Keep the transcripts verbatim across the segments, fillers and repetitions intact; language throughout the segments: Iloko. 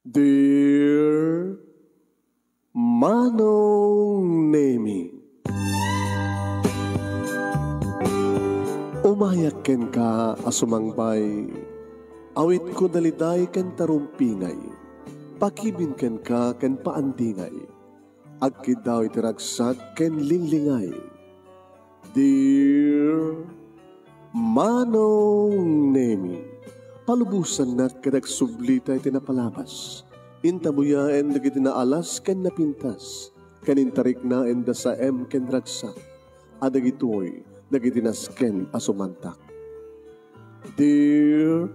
Dear Manong Nemi, umayak kenka a sumangbay, awitko daliday ken tarumpingay, pakibin kenka ken paandingay, agkiddaw iti ragsak ken linglingay. Dear Manong Nemi, palubosannak ket agsublita iti napalabas. Intabuyaen dagiti naalas ken napintas, ken intariknaen da saem ken ragsak, a dagitoy dagiti nasken a sumantak. Dear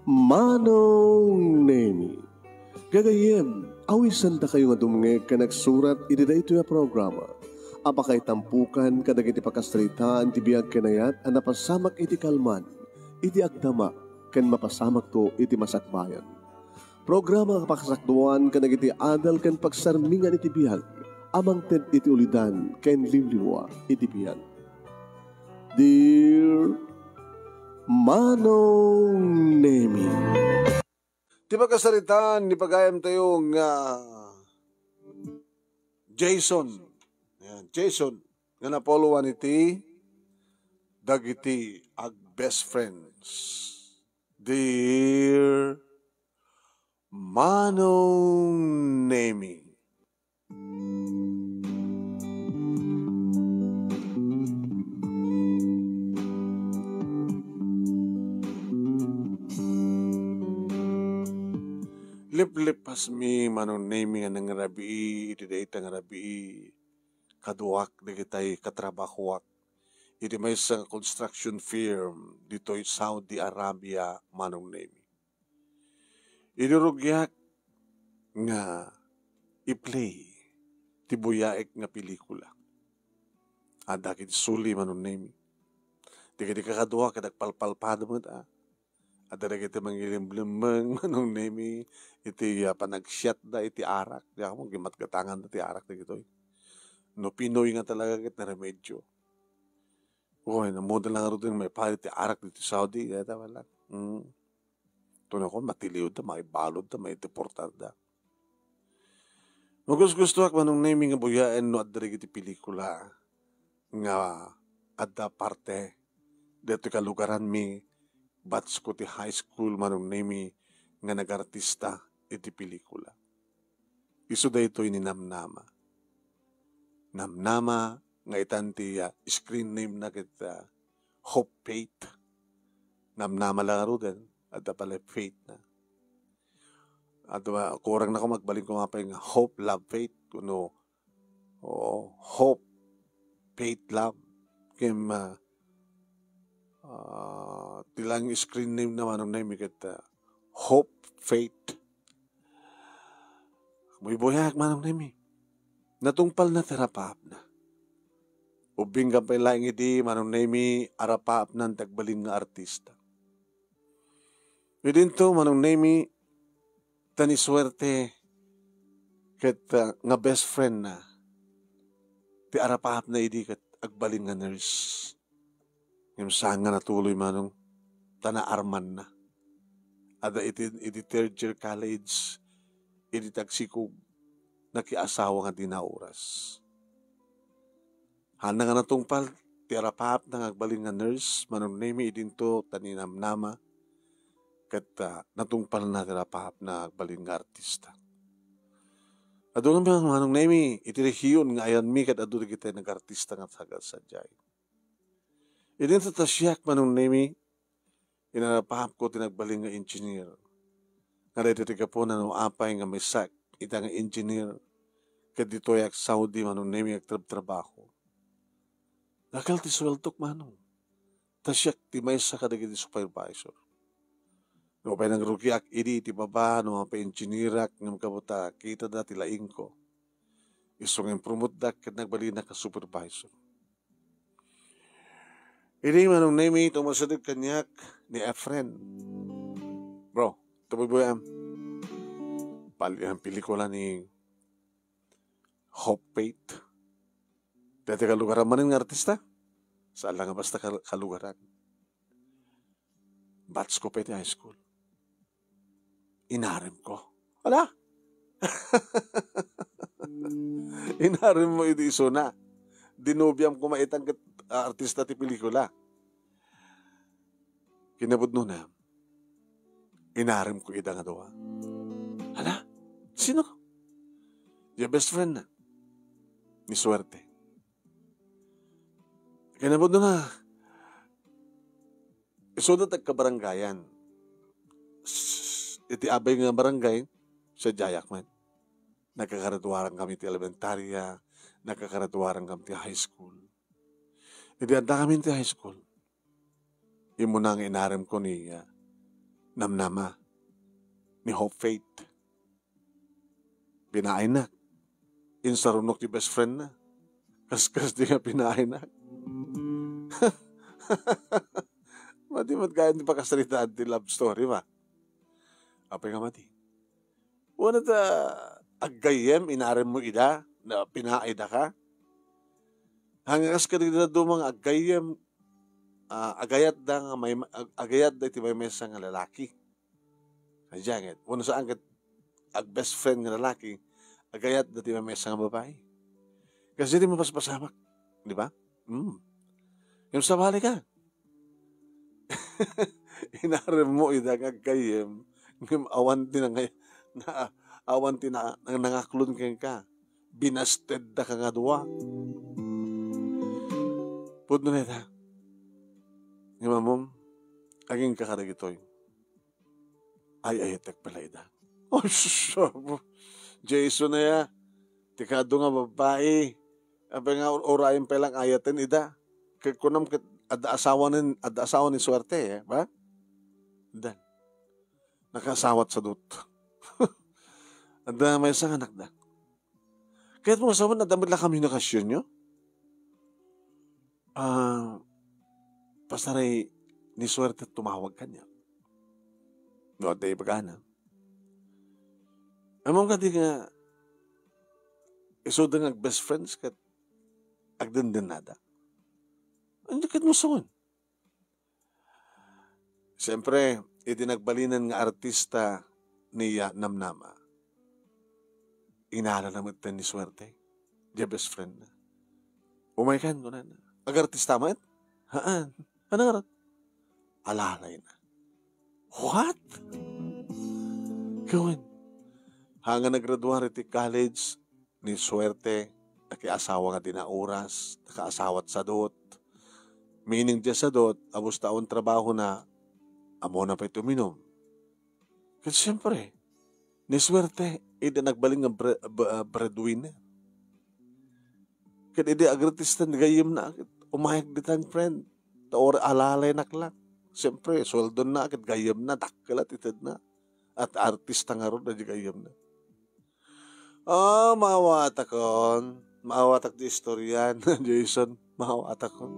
Manong Nemi, gagayyem, awisandakayo nga dumngeg ken agsurat iti daytoy a programa a pakaitampukan kadagiti pakasaritaan ti biag ken ayat a napasamak iti kalman, iti agdama, ken mapasamakto iti masakbayan. Programa nga pakasakduan kadagiti adal ken pagsarmingan iti biag a mangted iti ulidan ken liwliwa iti biag. Dear Manong Nemi. Ti pakasaritaan ni pagayamtayo nga Jason. Ayan, Jason. Nga napoloan iti dagiti ag-best friends. Dear Manong Nemi. Liplipasmi, Manong Nemi, nga nangrabii iti dayta nga rabii. Kaduak dagitay katrabahoak iti maysa nga construction firm ditoy Saudi Arabia, Manong Nemi. Idi rugiak nga i-play ti buyaek nga pelikula. Adda ket suli, Manong Nemi. Dagiti kakaduak ket agpalpalpado met, a. Adda dagiti mangilimlemmeng, Manong Nemi, iti, a, panagsiatda iti arak. Di ako, gimatgatanganda ti arak dagitoy. No Pinoy nga talaga ket naremedio. Uy, namudal lang ngarud nga maiparit ti arak ditoy Saudi, dayta man lang. Mm. Tunakon, matiliwda, maibaludda, maideportarda. Magusgustoak, Manong Nemi, nga buyaen no adda dagiti pelikula nga adda parte ditoy kalugaranmi, batch ko ti high school, Manong Nemi, nga nagartista iti pelikula. Isu daytoy ni Namnama. Namnama nga itan ti, ah, screen name na ket, ah, Hope Faith. Namnama la ngaruden, adda pay Faith na. Adda, kurang na ko, agbalin ko nga pay nga Hope, Love, Faith, kuno, oo, Hope, Faith, Love. Ken, ah, ah, ti lang screen name na, Manong Nemi, ket, ah, Hope, Faith. Buybuyaak, Manong Nemi. Natungpalna ti arapaapna. Ubbing gapu laeng idi, Manong Nemi, arapaapnan ti agbalin nga artista. Idinto, Manong Nemi, ta nisuerte ket, ah, nga best friend na ti arapaapna idi ket agbalin nga nurse. Ngem saan nga natuloy, Manong, ta naarmanna. Adda iti, iti third year college, idi tagsikog, nakiasawa nga di nauras. Haanna nga natungpal ti arapaapna nga agbalin nga nurse, Manong Nemi, idinto ta ni Namnama, ket, ah, natungpalna ti arapaapna nga agbalin nga artista. Adu nga, Manong Nemi, iti rehiyon nga ayanmi ket adu dagiti nagartista nga sagasadiay. Idinto ta siak, Manong Nemi, inarapaapko ti nagbalin nga engineer. Nga daytoy ti gapuna no apay nga maysaak ita nga engineer, ket ditoyak Saudi, Manong Nemi, agtrabtrabaho. Dakkel ti suweldok, Manong. Ta siak ti maysa kadagiti supervisor. No apay nangrugiak idi iti baba, no apay engineerak, ngem gapu ta kitada ti laingko, isu nga impromotdak ket nagbalinak a supervisor. Idi, Manong Nemi, tumasideg kaniak ni Efren. Bro, tumuybuy-am. Pali-, ang pelikula ni Hope Faith. Daytoy kalugaran manen nga artista? Saan la nga basta kal-, kalugaran. Batch ko pa iti high school. Inarem ko. Ala? Inarem mo idi isuna. Dinobiam koma itan ket, ah, artista ti pelikula. Kinapudnona, inarem ko ida nga dua. Ala? Sino? Diay best friend na. Ni Suerte. Kinapudnona, isuda ti agkabarangayan. S-, iti abay nga barangay, sadiayak met. Nagkakaraduaran kami ti elementaria, nagkakaraduaran kami ti high school. Idi adda kami ti high school, immuna nga inarem ko ni, ah, Namnama, ni Hope Faith. Pinaaynak. Insarunok ti best friend na. Kaskas di nga pinaaynak. Madi met gayan ti pakasaritaan ti love story, ba? Apay nga madi. Wen ta, aggayyem, inarem mo ida, na pinaayda ka. Hanggas ka di dadduma nga aggayyem, ah, agayatda nga may, ag-, agayatda iti maymaysa nga lalaki. Sadiay ket, wen saan ket ag-best friend nga lalaki, agayatda ti maymaysa nga babai. Kasdiay ti mapaspasamak, di ba? Hmm. Ngem sabali ka. Inarem mo ida nga aggayyem, ngem awan ti nangay-, na-, awan ti na-, nang-, nangaklon kenka. Binastedda ka nga dua. Pudno na ita. Ngem ammom, agingga kadagitoy. Ay-ayatek pay la ida. Ay, sus, abo. Jason aya. Ti kaadu nga babai. Apay nga ur-, urayen pay lang ayaten ida. Ket kunam ket adda asawa nen, adda asawa ni Suerte, eh, ba? Dan. Nakaasawat sadut. Adda maysa nga anakda. Kayatmo nga sawen, adda met la komunikasionyo? Ah, pasaray ni Suerte tumawag kaniak. No, adda ibagana. Ammom kadi nga isuda nga ag-best friends ket agdendennada. Ania kayatmo sawen? Siyempre, idi nagbalinen nga artista ni, ah, Namnama, inalana met ni Suerte, diay best friend na. "Umaykan," kunana. "Agartista met?" "Haan." "Ania ngarud?" "Alalayna." "What?" Kawen, haan nga naggraduar iti college, ni Suerte, nakiasawa nga di naoras, nakaasawat sadut. Meaning diay sadut, abus ta awan trabahona, ammona pay ti uminum. Ket siyempre, ni Suerte, idi nagbalin nga bre-, b-, ah, breadwinner. Ket idi agartista ti gayyemna, ket umayak ditan, friend. Ta uray alalaynak la. Siyempre, sueldona ket gayyemna, dakkel a ti tedna. At artista ngarud, diay gayyemna. Ah, maawatakon. Maawatak ti istoryan, Jason. Maawatakon.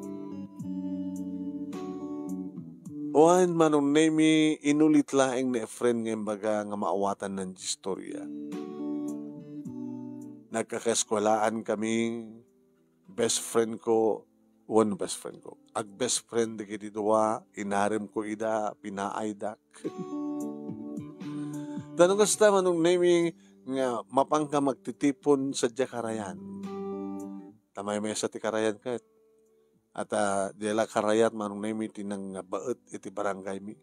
Wen, Manong Nemy, inulit laeng ni Efren nga imbaga nga maawatanna ti istorya. Nagkakaeskuelaan kami, best friend ko, wen, best friend ko. Ag-best friend dagiti dua, inarem ko ida, pinaaydak. Ta no kasta, Manong Nemy, nga mapanka magtitipon sadiay karayan. Ta maymaysa ti karayan ket. At, ah, diay la karayat, Manong Nemy, ti nangbaet iti barangay mi.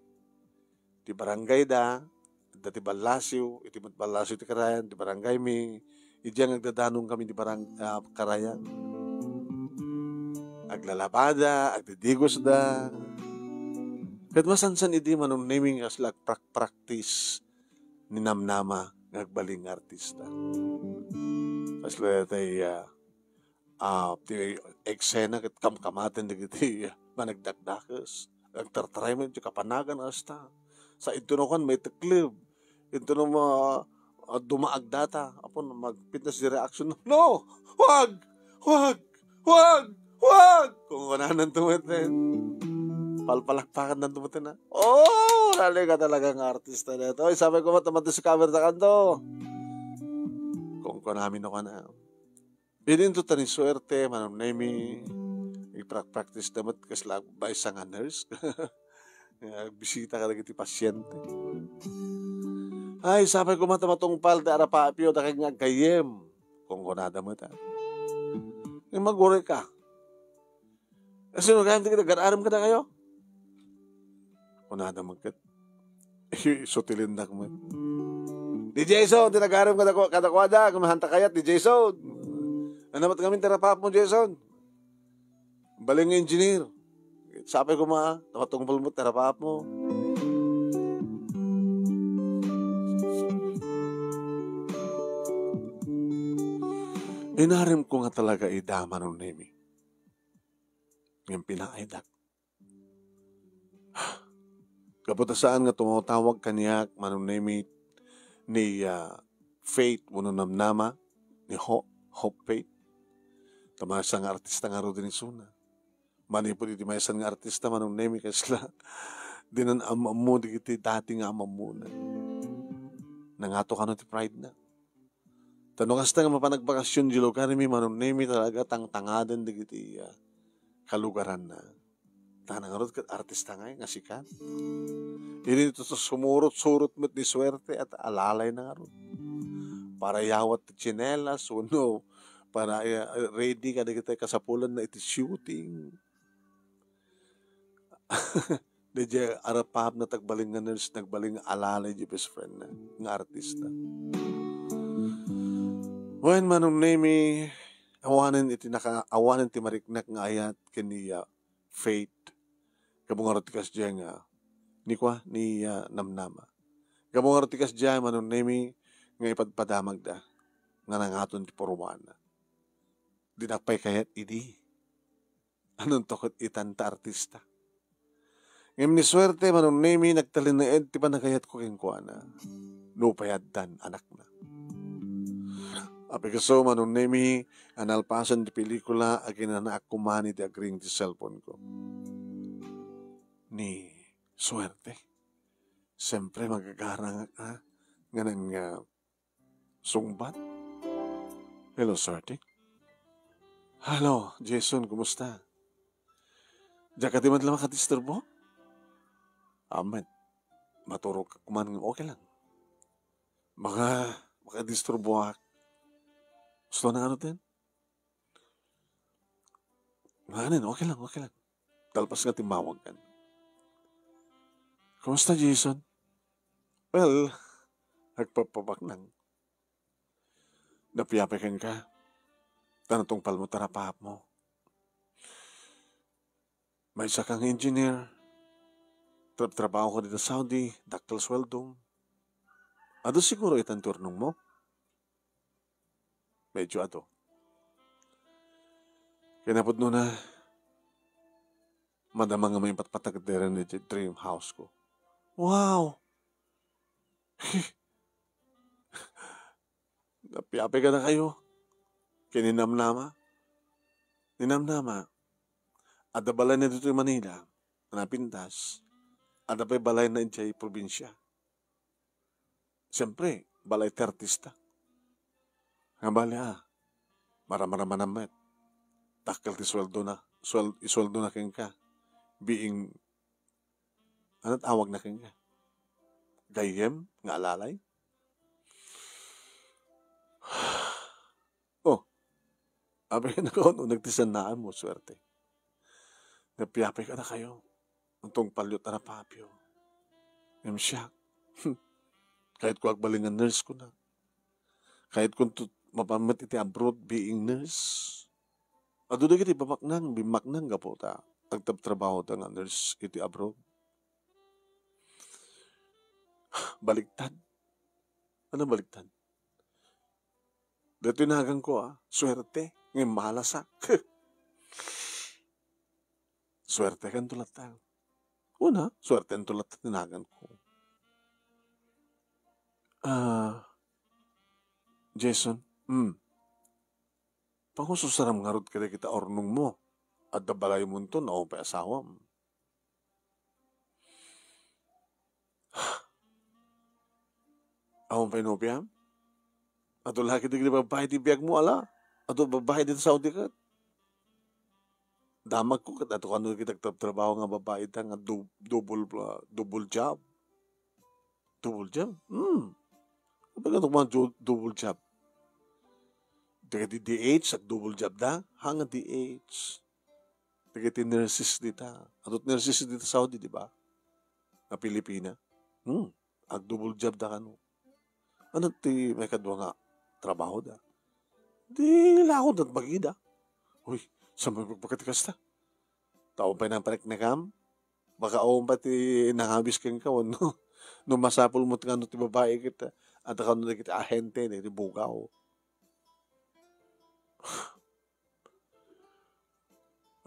Ti barangay da, adda ti ballasiw, iti met ballasiw ti karayan, ti barangay mi, idiay nga agdadanong kami ti barang-, ah, karayan. Aglalabada, agdidigosda. Ket masansan idi, Manong Nemy, nga kasla agprak-practice ni Namnama nga agbalin nga artista. Kasla tay, ah, ah, ti eksena ket kamkamaten dagiti managdakdakes. Agtartaray met ti kapanagan asta. Sa intono kan maitekleb. Intono ma-, ah, dumaag data. Apo, magpintas di reaction. "No! Wag! Wag! Wag! Wag!" Kunkunananto met. Palpalakpakannanto met na. "Oh, talaga, talaga nga artista na ito. Ay, sabi ko, matamat discover ta kanto." Kunkunami no kana. Idinto ta ni Suerte, Manong Nemy, iprak-practice da met kasla maysa nga nurse. Nga bisita kadagiti pasyente. "Ay, sapay koma ta matungpal ti arapapyo, dakay nga aggayyem," kunkunada met, a. Ngem agurayka. "Asino gayam ti agar-arem kadakayo?" Kunada met ket. Isu ti linnak met. "Ni Jason ti nag-arem kadakua-, kadakuada, ngem haanta kayat ni Jason. Ania met ngamin ti arapapmo, Jason? Bali nga engineer. Sapay koma, ta matungpal met ti arapapmo." Inaremko nga talaga ida, Manong Nemi. Ngem pinaaydak. Gapu ta saan nga tumatawag kaniak, Manong Nemi, ni, ah, Faith wenno namnama, ni Ho-, Hope Faith. Ta maysa nga artista ngarud ti isuna. Manipud iti maysa nga artista, Manong Nemi, kasla, dinan am-ammo dagiti dati nga am-ammona. Nangato kano ti pride na. Ta no kasta nga mapan agbakasyon di lugarmi, Manong Nemi, talaga tangtangaden dagiti, ah, kalugaranna. Ta ngarud ket artista ngay nga sikat. Idi to sumurot-surot met ni suerte at alalay na ngarud. Para yawat ti tsinelas, wenno para, eh, ready kadagiti kasapulanna iti shooting. Diay arapapna, nagbalin nga nurse, nagbalin nga alalay di best friend na nga artista. Wen, Manong Nemi, awanen iti naka-, awanen ti mariknak nga ayat ken ni, ah, Faith. Gapu ngarud ti kasdiay nga, ni kua, ni, ah, namnama. Gapu ngarud ti kasdiay, Manong Nemi, nga ipadpadamagda nga nangaton ti purwana. Dinak pay kayat idi. Anonto ket itan ta artista? Ngem ni suerte, Manong Nemi, nagtalinaed ti panagayatko kenkuana. Nupay addan anakna. Apay kaso, Manong Nemi, a nalpasen ti pelikula, aginanaak koma iti agring ti cellphone ko. Ni suerte. Siyempre, magagarangak, a, nga nang, ah, sungbat. Hello, suerte. Hello, Jason, kumusta? Diak kadi met la makadisturbo? Amen. Maturog ka kuman nga okay lang. Maka, makadisturboak. Gusto na ano din? Nganin, okay lang, okay lang. Talpas nga timmawag kan. Kumusta, Jason? Well, nagpapabaknang. Napiapay kenka. Ta natungpal mo, tarapap mo. Maysa kang engineer. Trab-trabaho ka dita Saudi, dakkel sueldo. Adu siguro itan ti urnong mo? Medyo adu. Kinapudno na, madama nga maipatpatag dayta iti dream house ko. Wow! Napiapay kadakayo. Ken ni namnama. Ni namnama. Adda balayna ditoy Manila. Napintas. Adda pay balayna idiay probinsia. Siyempre, balay ti artista. Nga bali, a, maramaram met. Dakkel ti sueldo na, suel-, isueldo na kenka. Being, ano tawag na kenka? Gayyem nga alalay? Oh, abi, nakaun-uneg ti sannaan mo, suerte. Napiapay kadakayo. Ang tungpalyo, tarapapyo. Ngem siak, kayatko agbalin nga nurse ko na. Kayatko to mapan met iti abroad being nurse. Adu dagiti babaknang, bimmaknang gapu ta agtrabtrabaho ta nga nurse iti abroad. Baliktad. Ano baliktad? Daytoy naganko, a, suerte, ngem malasak. Suerte kanto latta. Una, suerte kanto latta ti naganko. Ah, Jason, hmm. Pangususaram ngarud kadagiti urnong mo. Adda balaymonto, naupay asawam. Awan pay nobiam? Adu la kadagiti babbai ti biagmo, ala? Adu babbai dita Saudi ket? Damagko ket adu kano dagiti agtrabtrabaho nga babbai ita nga dub-, double, ah, double job. Double job? Hmm. Baga no, mga jo-, double job. Dagiti D H, ag-double job da. Ha nga D H? Dagiti nurses dita. Adu ti nurses dita Saudi, di ba? Nga Pilipina. Hmm. Ag-double job da kano. Ano ti maikadua nga trabaho da? Di laod at bagida. Uy, sa may pagpakatikas ta? Tao pa'y napaniknakam? Baka awan pay ti nangawis kenka wenno no masapul met nga no ti babai ket, ah, adda kano dagiti ahente dagiti bugaw.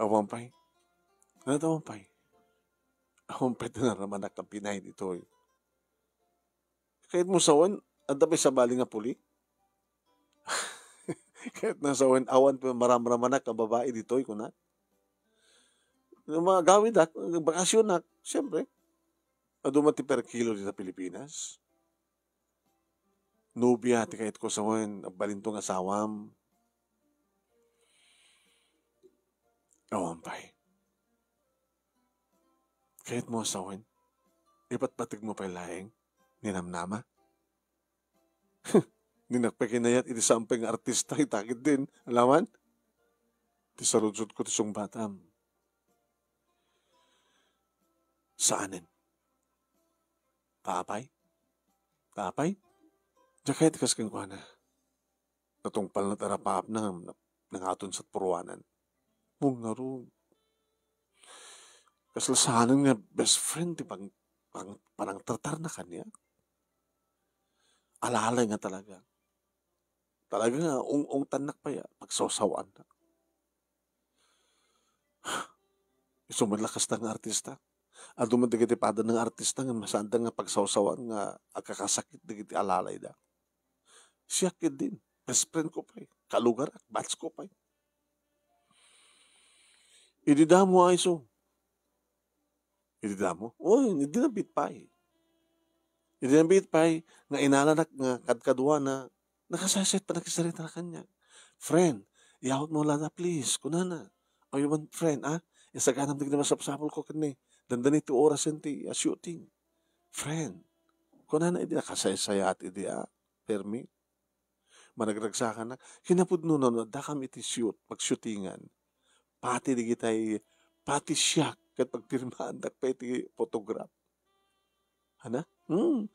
Awan pay. Ano awan pay? Awan pay ti naramanak a Pinay ditoy. Kayatmo sawen, adda pay sabali nga puli? Kayatna sawen, awan pay maramramanak a babai ditoy, kuna. Nga mga gawidak, bakasionak, siyempre. Adu met ti per kilo dita Pilipinas. Nobia ti kayatko sawen, agbalinto nga asawam. Awan pay. Kayatmo sawen, ipatpategmo pay laeng ni Namnama? Dinak pay kinayat iti sampay nga artista, ita ketdin, alaman? Ti sarudsodko ti sungbatam. Saanen. Apay? Apay? Diak kayat kas kenkuana. Natungpal na ti arapaapna, nangaton sa puruanan. Mung ngarud. Kasla saanen nga best friend ti pang-, pang-, panangtartarna kaniak. Alalay nga talaga. Talaga nga ung-ungtannak pay a pagsawsawaannak. Isu met la kasta nga artista. Adu met dagiti pada nga artista nga masaanda nga pagsawsawan nga agkakasakit dagiti alalayda. Siak ketdin, best friend ko pay, kalugarak, batch ko pay. Idi damo a isu. Idi damo? O, idi nabiit pay. Idi nabiit pay, nga inalanak nga kadkaduana, nakasaysayat pay nakisarita kaniak. "Friend, iyawatmo lada, please," kunana. "O, you want friend, ah? Isaganam dagiti masapsapulko ken ni, dandani ti orasen ti, ah, shooting. Friend," kunana idi nakasaysayat idi, ah, permi. Managragsakanak. Kinapudno no, no, addakam iti shoot, pagshootingan. Pati digitay, pati siak, ket pagpirmaandak pay iti photograph. Ana? Hmm.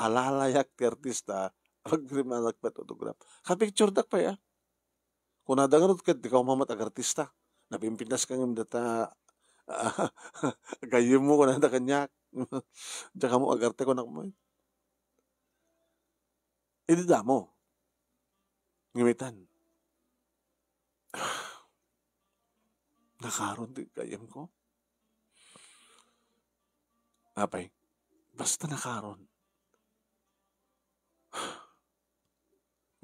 Alalayak ti artista, pagpirmaandak pay iti photograph. Kapicturedak pay, ah. Kunada ngarud ket, "Dika umamat agartista. Napimpintas ka ngem data, gayyemmo," kunada kaniak. "Diak ammo agarte," kunak met. Idi damo. Ngem itan. Nakaron ti gayyemko. Apay, basta nakaron.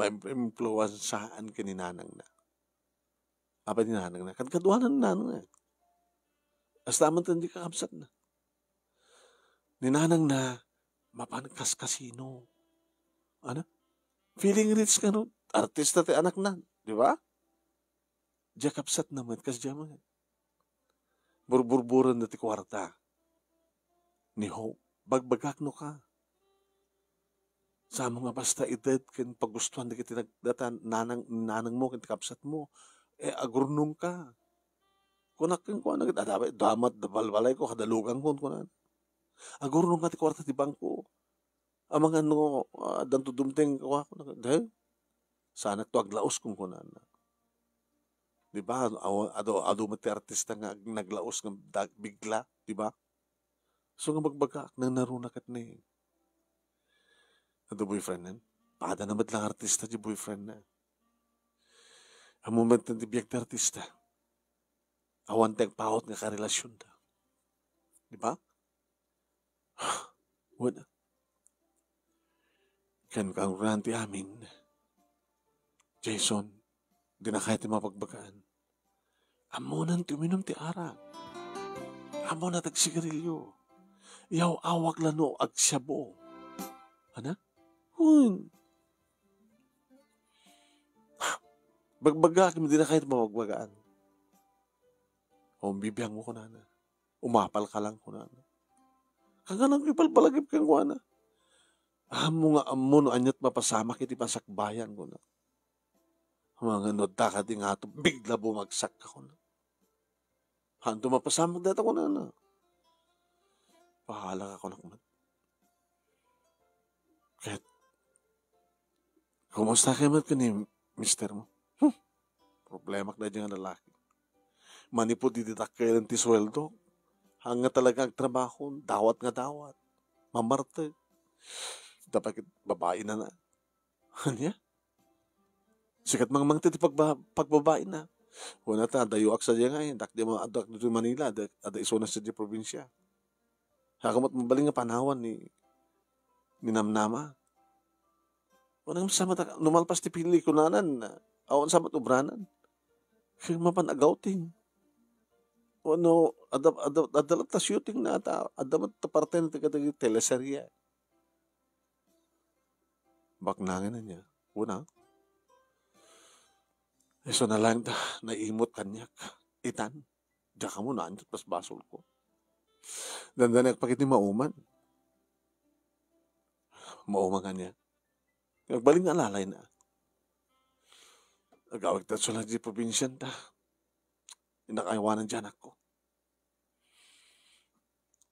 Maimpluwensaan ken ni nanangna. Apay ni nanangna? Kadkaduanan ni nanangna. Hasta man ti kakabsatna. Ni nanangna, mapan kas kasino. Ana? Feeling rich nga no, artista ti anakna, di ba? Diay kabsatna met, kasdiay met. Burburburenna ti kuarta. Ni Hope, bagbagak no ka. Samo nga basta ited ken pagustuhan dagiti nag-, data nanang, nanangmo ken ti kabsatmo, eh, agurnongka. Kunak kenkuana, "Adda, damat, balbalayko, kada luganko," kunana. "Agurnongka ti kuarta ti bangko. Amangan no, ah, addanto dumteng," kunana. "Dahil, saanakto aglaos," kunkunana. Di ba? Aw-, adu, adu met ti artista nga ag-, naglaos nga dag-, bigla, di ba? So nga bagbagak, nangnaruna ket ni. Adu boyfriend-na. Padana met lang artista ti boyfriend-na. Ammom met ti biag ti artista. Awan ti agpaut nga karelasionda. Di ba? Wen, ken kangrunan ti amin, Jason, dinakay ti mapagbagaan. Ammonan ti uminum ti arak. Ammona ti agsigarilio. Yaw-awak la no agsiabo. Ana? Wen. Bagbagak, dinakay ti mapagbagaan. O, bibiangmo kunana. Umapal ka lang, kunana. Kangana, ibalbalagip kenkuana. Ammo nga ammo no aniat mapasamak iti pasakbayan, kuna. Amangan no adda kadi nga ato, bigla bumagsak ka, kuna. Haanto mapasamak dayta, kunana. Bahala ka, kunak met. Ket, kumusta ka met ken ni mister mo? Hmm. Problemak daydi nga lalaki. Manipud idi dakkel ti sueldo, haan nga talaga agtrabaho, dawat nga dawat, mamartek. Dapat ket babaina na. Ania? Sikat mangmangted ti pagba-, pagbabaina. Kuna ta, adayoak sadiay nga, eh, dakdi ma-, adda ditoy Manila, adda, adda isuna sadiay probinsia. Saka met mabalin nga panawan ni, ni Namnama. Kunana, sa met, no malpas ti pili, kunanan, awan sa met ubranan. Kaya mapan agawting. Wenno, adda, adda, adda latta shooting na ata, adda met ta parte na ti kadagiti teleserye. Baknangen ania, kuna. Isu na lang ta, naimot kaniak. Itan, diak ammo no aniat basbasolko. Dandaniak pa ket ni Mauman. Mauman ania. Agbalin nga alalayna. Agawidta isu la di probinsianta. Innak aywanan di anakko.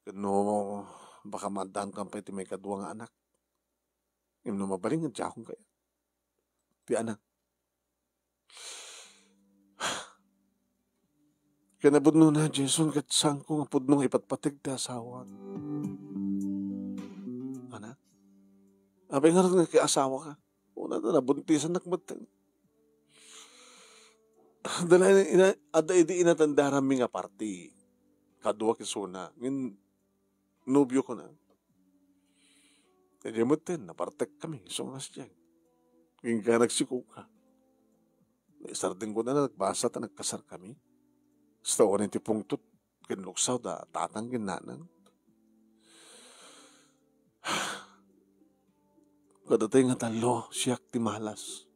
Ket no baka maaddaankan pay ti maikadua nga anak. Ngem no mabalin nga diakon kayat ti anak. Kinapudnona, Jason, ket saanko nga pudno nga ipatpateg ti asawak. Anak? Apay ngarud nga ket asawaka? Kuna ta, nabuntisannak met. Adda la ina-, adda idi inatendaranmi nga parti. Kadua ket isuna. Ngem nobio ko na. Idiay metten, napartek kami, isu nga sadiay. Agingga nagsikoka. Naisardengko na, nagbasa ta nagkasar kami. Basta uray ti pungtot, ken luksaw da tatang ken nanang. Kadatay nga tallo, siak ti malas.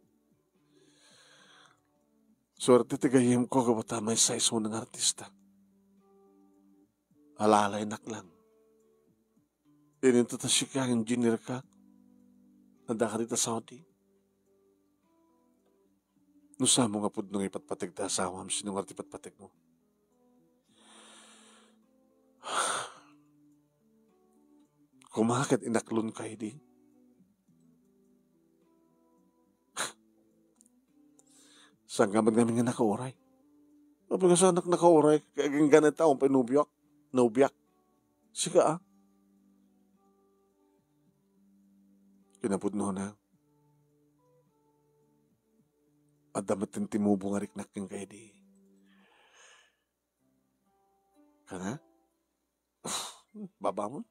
Suerte ti gayyemko, gapu ta maysa isuna nga artista. Alalaynak lang. Ininto ta sika, engineer ka. Adda ka dita Saudi. No saanmo nga pudno nga ipatpateg ti asawam, sino nga ti patpategmo? Koma ket inaklon ka idi. Saan ka met ngamin nga nakauray? Apay nga saanak nakauray? Kaya agingga na ita, umpay nobiak. Nobiak. Sika, a? Kinapudnona. Adda metten ti mubo nga riknak kenka idi. Kana? Baba mo?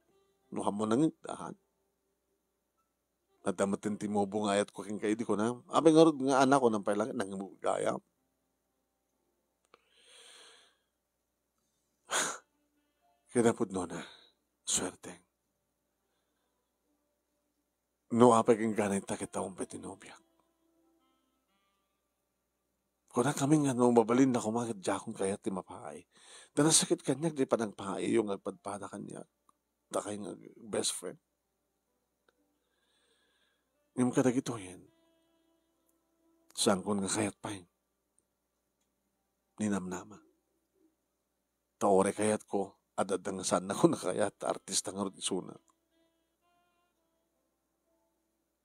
Nuham mo nangin, ahan. Adda metten ti mubo nga ayatko kenka idi, kuna. Apay ngarud nga anak ko, nang pay langit, nangimugayam. Kinapudnona, suerte. No apay ken ganay ta ket awan pay ti nobiak. Kuna kami nga no mabalin na koma ket diakon kayat ti mapaay. Ta nasakit kaniak di panagpaay yo nga agpadpada kaniak. Dakay nga best friend. Ngem kadagitoyen, saankon nga kayat pay ni Namnama. Ta uray kayatko, adda nga saannakon a kayat, artista ngarud isuna.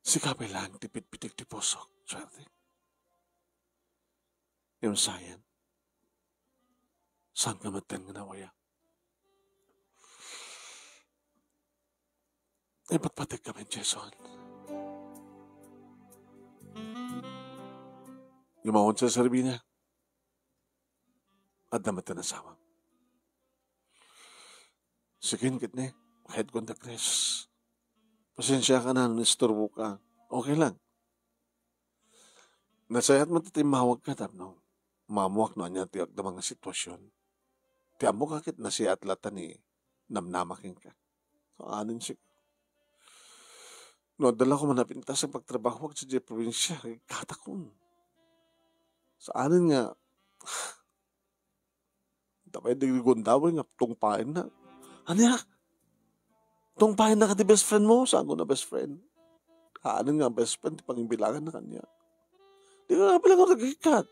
Sika pay laeng ti pitpitik ti pusok, suerte. Ngem sayan, saanka metten nga nawaya. Ipatpatek kami, Jason. Ngem awan sa serbina. Adda met ti nasawam. Siken ket ne, head ko da Chris. Pasensia ka na no isturbo ka. Okay lang. Nasayaat met ti immawag ka tapno maammoak no ania ti agdama nga sitwasyon. Ti ammo ka ket nasayaat latta ni Namnama kenka. Saanen sika. No adda la koma napintas a pagtrabahoak sadiay probinsia, katakon. Saanen nga, tapay di gundaway nga tungpaenna. Ania? Tungpaenna kadi best friend mo? Saanko na best friend? Saanen nga best friend ti pangibilanganna kaniak. Di ka nga pala nga nagkikkat.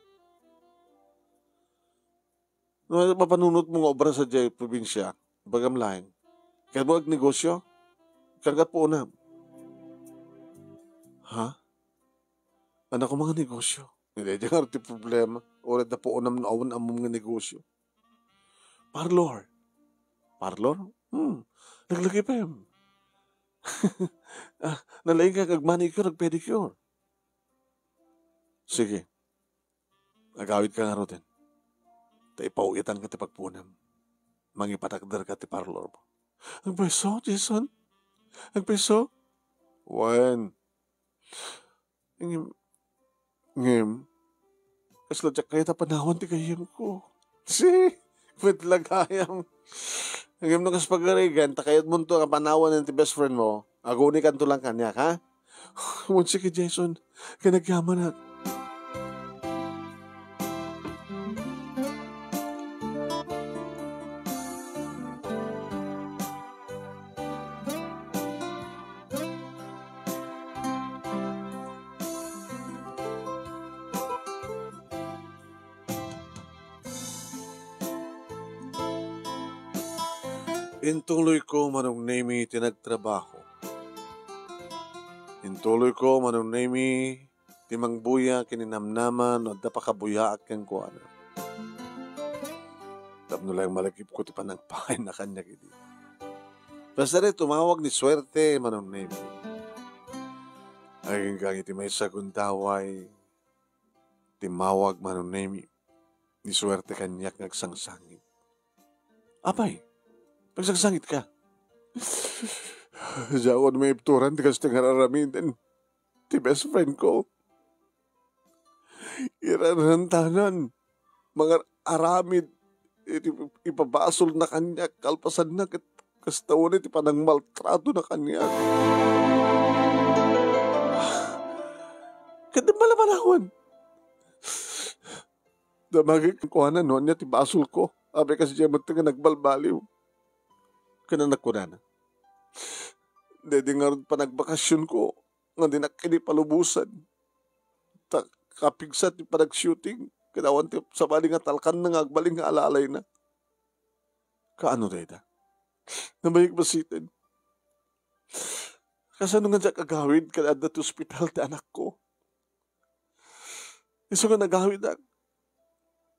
No, mapanunotmo nga obra sadiay probinsia, ibagam laeng. Kayatmo agnegosyo? Kanggat puonam. Ha? Anak ko, mga negosyo. Hindi, di nga ti problema. Uray da puonam no awan ammom nga negosyo. Parlor. Parlor? Hmm. Naglagipem. Ah, nalaing ka agmanicure, agpedicure. Sige. Agawidka ngaruden. Ta ipauyatanka ti pagpuonam. Mangipatakderka ti parlormo. Agpayso, Jason? Agpayso? Wen. Ngem, ngem, kasla diak kayat a panawan ti gayyemko. Si, met la gayam. Ngem no kas pagarigan, ta kayatmonto a panawan ti best friend mo, agunikanto lang kaniak, ha? Wen, sige, Jason, ket nagyamanak. Intuloyko, Manong Nemy, ti nagtrabaho. Intuloyko, Manong Nemy, ti mangbuya ken ni Namnama no adda pakabuyaak kenkuana. Tapno laeng malagipko ti panangpaayna kaniak idi. Basta tumawag ni Suerte, Manong Nemy. Aginggang iti maysa a gundaway, timmawag, Manong Nemy, ni Suerte kaniak nga agsangsangit. Apay, nagsangsangitka? Diakon maibturan ti kasta nga aramiden ti best friend ko. Iranantanan, mangar-aramid iti ipabasolna kaniak, kalpasanna ket kasta unay ti panangmaltratona kaniak. Ket di pala panawan. Damagek kenkuana no ania ti basolko. Apay, kasdiay met nga nagbalbaliw. Ken nagkunana, daydi ngarud panagbakasionko nga dinak idi palubosan. Ta kapigsa ti panag-shooting, ket awan ti sabali nga talkanna nga agbalin nga alalayna. Kaano dayta? Nabayag basiten. Kasano nga diak agawid ket adda ti ospital ti anakko? Isu nga nagawidak,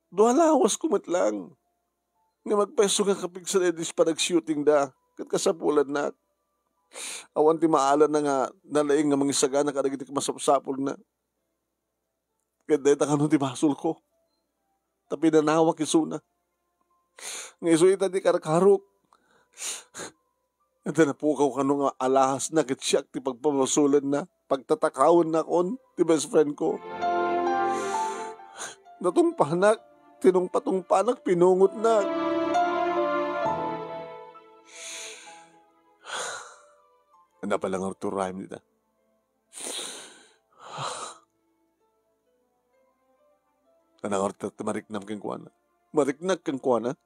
dua lawasko met lang. Nga agpayso nga kapigsa daydi panag-shooting da, ket kasapulannak. Awan ti maalanna nga nalaing nga mangisagana kadagiti masapsapulna. Ket dayta kano ti basolko. Ta pinanawak isuna. Nga isu ita ti karkarok. Ita napukaw kano nga alahasna ket siak ti pagpabasolenna, pagtatakawennakon ti best friend ko. Natungpanak, tinungpatungpanak, pinungotnak. Ania pay la nga urayem dita? Ania nga urayem ti mariknam kenkuana? Mariknak kenkuana?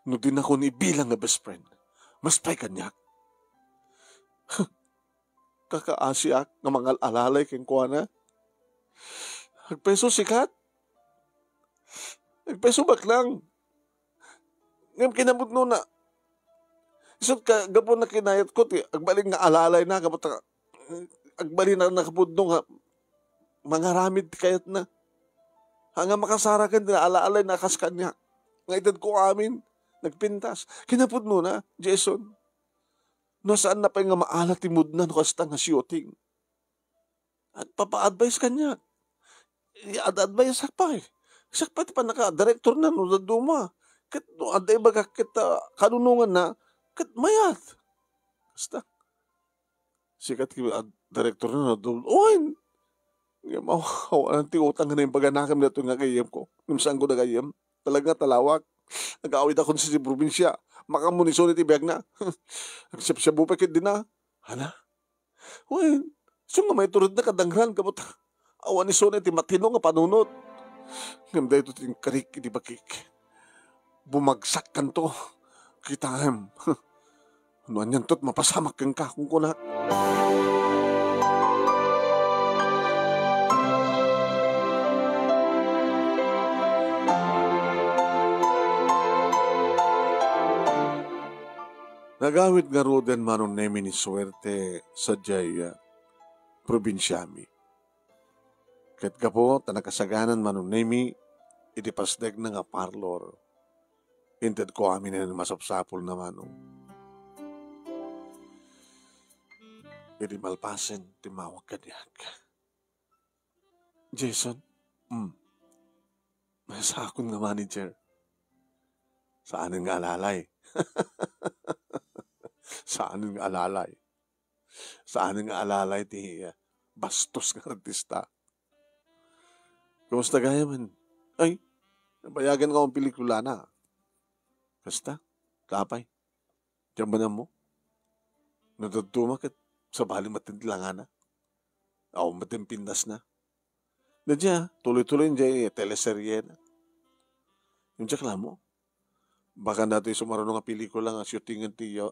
No dinakon ibilang nga best friend, mas pay kaniak. Kakaasiak nga mangal-alalay kenkuana. Agpayso sikat. Agpayso baklang. Ngem kinapudnona, isut' ka, gapu na kinayatko ti agbalin nga alalayna, gapu ta, agbalin a nakapudno nga mangaramid ti kayatna. Haan nga makasarakan ti alalayna kas kaniak. Nga itedko amin, nagpintas. Kinapudnona, Jason, no saanna pay nga maala ti moodna no kasta nga shooting. Agpapa-advise kaniak. I-ad-advise-ak pay. Siak pay ti pannaka-director na no dadduma. Ket no adda ibagak ket, ah, kanunonganna, ket mayat. Kasta. Sikat ti ad-, director na no dadduma. Oy! Ngem aw-, awanan ti utang nga naimbaganakem daytoy nga gayyemko. Ngem saanko da gayyem. Talaga nga talawak. Nag-aawidakon siti probinsia. Makaammo ni Sony ti biagna. Agsiabsiabu pay ketdin a. Ania? Wen, isu nga maituredna kadangran, gapu ta awan isuna ti matino nga panunot. Ngem daytoy ti inkarik iti bakik. Bumagsakkanto. Kitaem. No anianto ti mapasamak kenka, kunkunak. Nagawid ngaruden, Manong Nemi, ni Suerte sadiay, ah, probinsiami. Ket gapu ta nakasaganan, Manong Nemi, iti pasdegna nga parlor, intedko amin a masapsapulna, Manong. Idi malpasen, timmawag kaniak. "Jason?" "Hmm." "Saakon nga manager." "Saanen nga alalay?" "Saanen nga alalay? Saanen nga alalay ti, ah, bastos nga artista?" "Kumusta gayamen?" "Ay, nabayagan nga akong pelikulana." "Kasta? Apay?" "Diay ammo? No dadduma ket sabali met ti langana. Awan met ti pinnasna. Diay, tuloy-tuloy diay teleserie na. Ngem diak la ammo. Baka daytoy sumaruno nga pelikula nga shootingan ti, uh,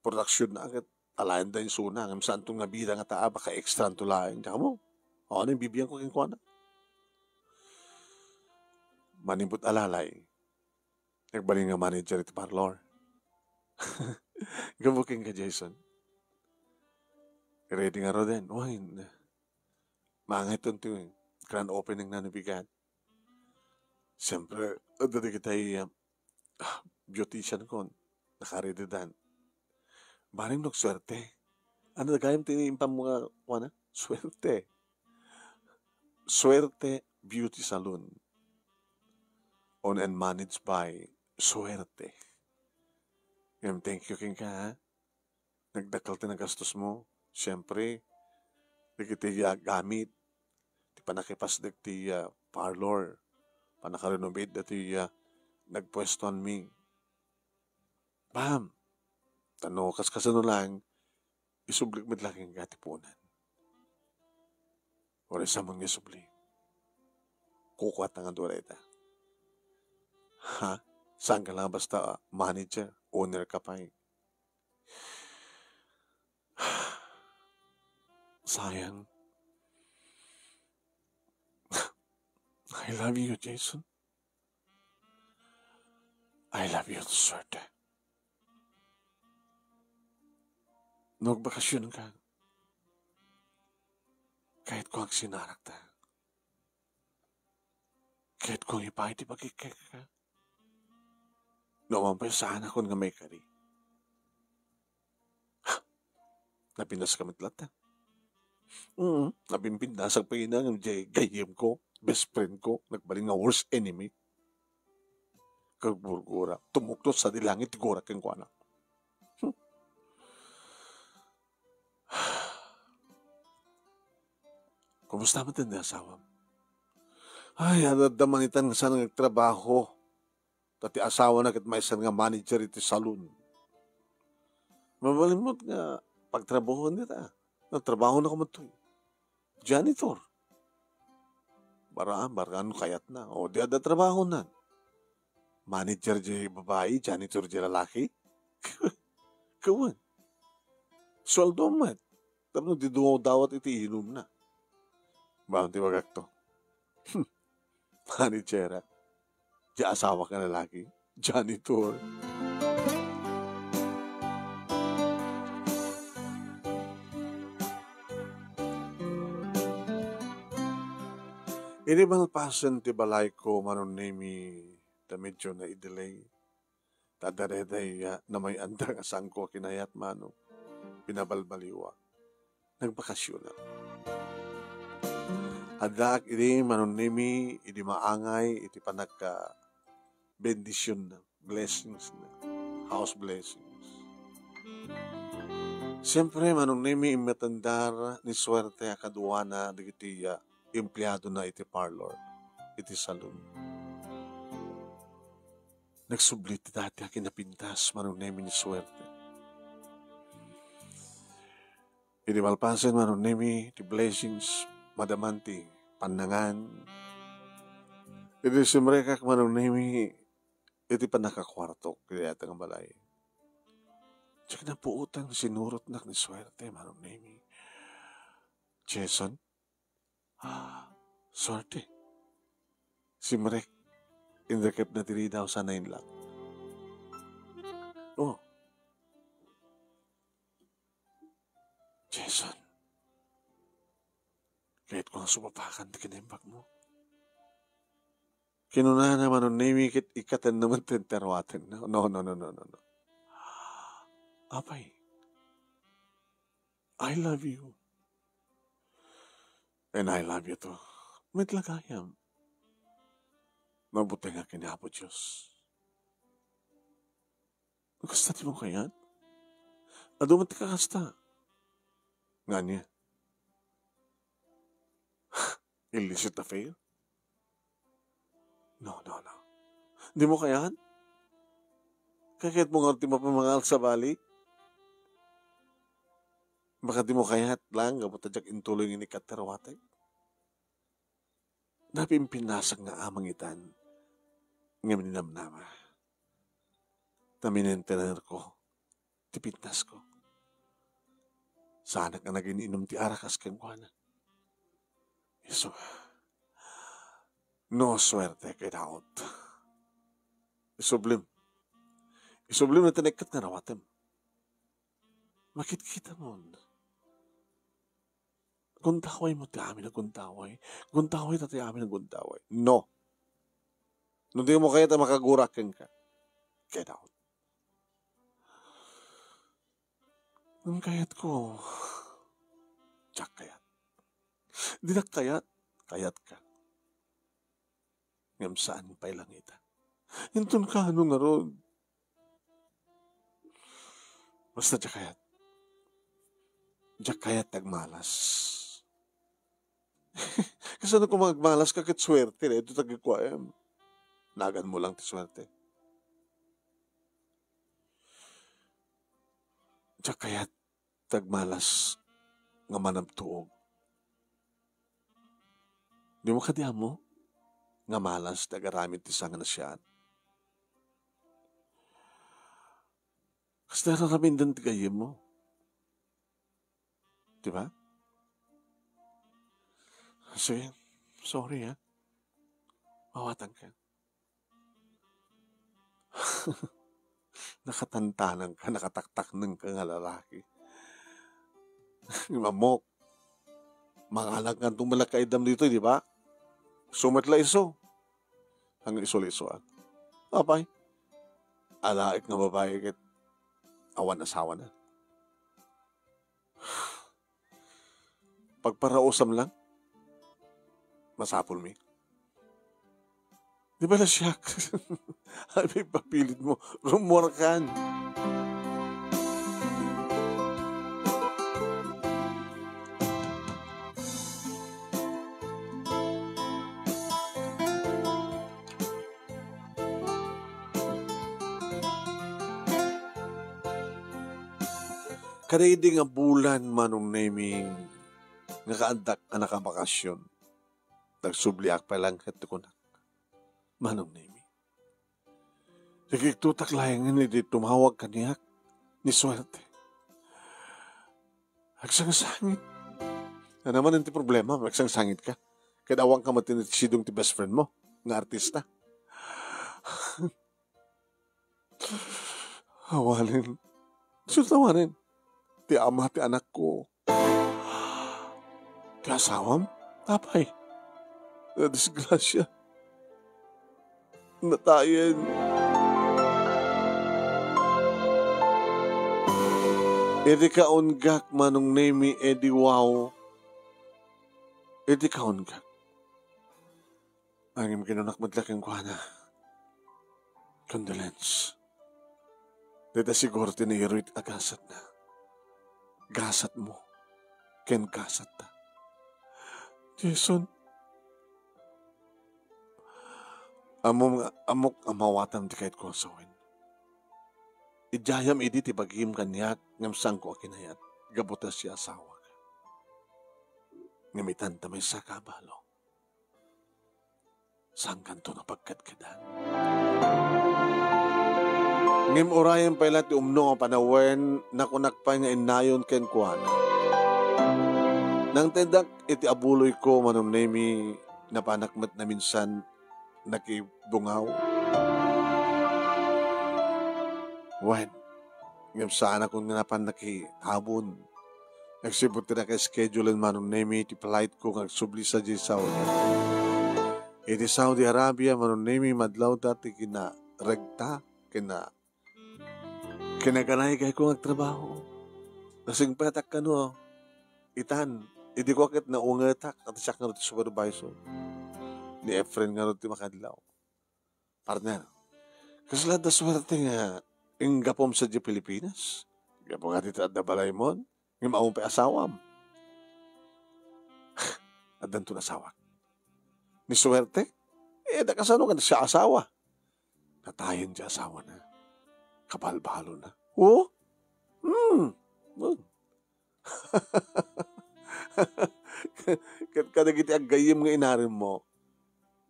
production na ket alaen da insuna. Ngem saanto nga bida nga taa, baka extra anto laeng. Diak ammo. Awan, bibiangko kenkuana." Manipud alalay, nagbalin nga manager iti parlor. Gapu kenka, Jason. Ready ngaruden? Wen, maangayton ti grand opening na ni bigat. Siyempre, adda dagiti, ah, beautician kon, nakareadydan. Bareng no agsuerte. Ania gayam ti impam nga kuana? Suerte. Suerte Beauty Salon. Owned and managed by Suerte. Ngem thank you kenka, ha? Nagdakkel ti nagastosmo. Siyempre, dagiti, ah, gamit, ti pannakipasdek ti, ah, parlor, pannakarenovate daytoy, ah, nagpuestoanmi. Pam, ta no kaskasano laeng, isublik met la kenka ti puonan. Uray saanmon nga isubli, kukuatangan dua dayta. Ha? Saanka la basta, ah, manager, owner ka pay. Sayang. I love you, Jason. I love you, Suerte. No agbakasyon ka, kayatko agsinarakta. Kayatko ipaay ti pagikka. No awan pay, saanakon nga maikari. Ha? Napinnaska met latta. Mm, napimpinnasak pay ina, ngem diay gayyemko, best friend ko, nagbalin nga worst enemy. Kagurgura, tumuktot sadi langit ti gura kenkuana. Hmm. Kumusta met ti asawam? Ay, adda, adda manitan nga saan nga agtrabaho. Ta ti asawana ket maysa nga manager iti salon. Mabalinmot nga pagtrabahuan dita. Nagtrabaho na kamo toy. Janitor. Bara, bara no kayatna. O, di adda trabaho na. Manager diay babai, janitor diay lalaki. Kawan. Sueldo met. Tapno di dumawdawat iti inumna. Baan ti bagak to? Managera. Diay asawak nga lalaki. Janitor. Idi malpasen ti balayko, Manong Nemi, ta medyo na-delay. Ta adda daydiay, ah, namay-anda nga saanko a kinayat, Manong. Pinabalbaliwak. Nagbakasyonak. Addaak idi, Manong Nemi, idi maangay iti panagka-, bendisyonna, blessings na, house blessings. Siyempre, Manong Nemi, immatandar ni Suerte a kaduana dagiti, ah, empleadona iti parlor, iti salon. Nagsubli ti dati a kinapintas, Manong Nemi, ni Suerte. Idi malpasen, Manong Nemi, ti blessings, madaman ti pannangan. Idi simrekak, Manong Nemi, iti pannakakuartok iti dayta nga balay. Diak napuotan sinurotnak ni Suerte, Manong Nemi. Jason? Ah, Suerte. Simrek. Indakep na ti ridaw, sana inlak. Oh. Jason, kayatko nga supapakan ti kinaimbagmo. Kinunana, Manong Nemi, ket ikkatenna met ti aruatenna. No, no, no, no, no, no. Apay, I love you. And I love you too. Met la gayam. Mabutengak ken ni Apo Dios. Kasta ti mo kayat? Adu met ti kakasta. Nga ania? Illicit affair? No, no, no. Di mo kayat? Kayat mo nga ti mapamangal sa bali? Baka di mo kayat lang, gapu ta diak intuloy nga inikkat ti aruatek. Napimpinasek nga amangitan, ngem ninamnama. Ta minentenerko ti pintasko. Saanak nga nagin-inum ti arakas kenkuana. Isu, no suerte kay Daot. Isublim. Isublim na ti naikkat nga aruatem. Makitkitamon. Gundaway mo ti amin a gundaway. Gundaway ta ti amin a gundaway. No. No di mo kayat a makagurak kenka, get out. Ngem kayatko, diak kayat. Dinak kayat, kayatka. Ngem saan pay langita. Inton kaano ngarud? Basta diak kayat. Diak kayat ti agmalas. Kasano koma agmalas ka ket suerte daytoy ti agkukuam? Naganmo lang ti suerte. Diak kayat ti agmalas nga manabtuog. Dimo kadi ammo nga malas ti agaramid ti sanganasayaat? Kasta raramiden ti gayyemmo. Di ba? Sige, sorry, ha. Mawatan ka. Nakatantanang ka, nakataktakneng ka nga lalaki. Mamok. Manganak nga tumalak ka idam dito, di ba? Sumat la iso. Ang iso-iso, ah. Apay. Alaek nga babae ket awan asawa na. Pagparausam lang. Masapulmi. Di ba na siak? Ay, may papilit mo. Rumuarkan. Kadaydi nga bulan, Manong Nemy, nga kaaddak a nakabakasyon, nagsubliak pay lang ket kunak, Manong Nemy, ikiktutak laengen idi tumawag kaniak ni Suerte. Agsangsangit. Ano man ti problema, agsangsangit ka. Ket awan ka met ti sidong ti best friend mo, nga artista. Awanen. Sus, awanen. Ti ama ti anakko. Ti asawam? Apay. Nadisgrasya. Natayen. Iti kaunggak, Manong Nemy, edi wow. Iti kaunggak. Ngem kinunak met la kenkuana, "Condolence. Dayta siguro ti nairuy a gasatna. Gasatmo ken gasatta." Jason, ammom nga, ammok a mawatam ti kayatko a sawen. Idiayam idi ti bagim kaniak ngem saanko a kinayat gapu ta siasawak. Ngem itan ta maysa ka a balo. Saankanto a pagkadkadan. Ngem urayen pay la ti umno a panawen, nakunak pay nga innayon kenkuana. Nangteddak iti abuloyko, Manong Nemy, napanak met naminsan nakibungaw. Wen, ngem saanakon nga napan nakiabon. Agsipud ti naka-schedule, Manong Nemi, ti flight ko nga agsubli sadiay Saudi. Iti Saudi Arabia, Manong Nemi, madlawda ti kinaregta, kina-, kinaganaygayko nga agtrabaho. Nasingpetak kano, itan, idi ko ket naungetak, at siak nga ti supervisor. Ni Efren nga ti makadlaw. Partner, kasla adda suerte nga inggapom sadiay Pilipinas? Gapu nga dita adda balaymo, ngem awan pay asawam. Addanton asawak. Ni suerte? Eh, da kasano nga siak asawa? Natayen ti asawana. Kabalbalona. Oh? Hmm. Hmm. Ket kadagiti aggayyem nga inaremmo,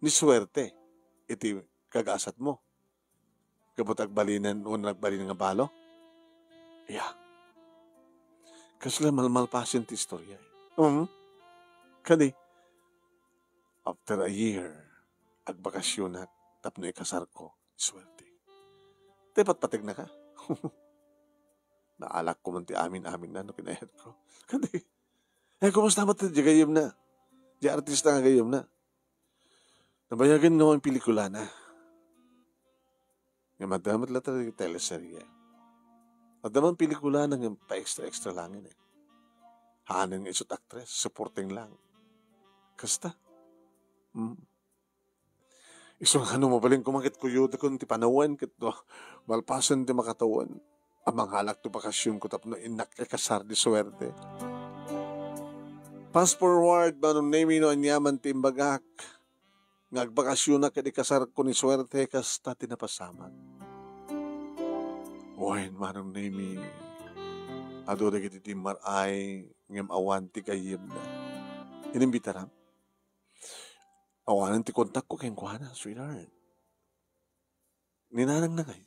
ni suerte iti kagasatmo. Gapu ta agbalinen wenno nagbalin nga balo? Ya. Kasla malmalpasen ti istorya, eh. Mhm. Kadi, after a year, agbakasionak tapno ikasarko, suerte. Ti patpategnaka. Naalakko man ti amin-aminna no kinayatko. Kadi, eh, kumusta met ti gayyemna? Ti artista nga gayyemna? Nabayagen nga awan pelikulana. Ngem adda met latta ti teleserye. Adda man pelikulana ngem pa-extra-extra laeng, eh. Haanen nga isu't aktres, supporting lang. Kasta. Mm. Isu nga no mabalinko man ket kuyodakon ti panawen ket no malpasen ti makatawen. Amangalak ti bakasionko tapno innak ikasar ni suerte. Fast forward, Manong Nemi, no aniaman ti imbagak nga agbakasionak ket ikasarko ni suerte, kasta ti napasamak. Wen, Manong Nemi, adu dagiti dimmar-ay ngem awan ti gayyemna. Inimbitaram? Awanen ti kontakko kenkuana, sweetheart. Ni nanangna ngay?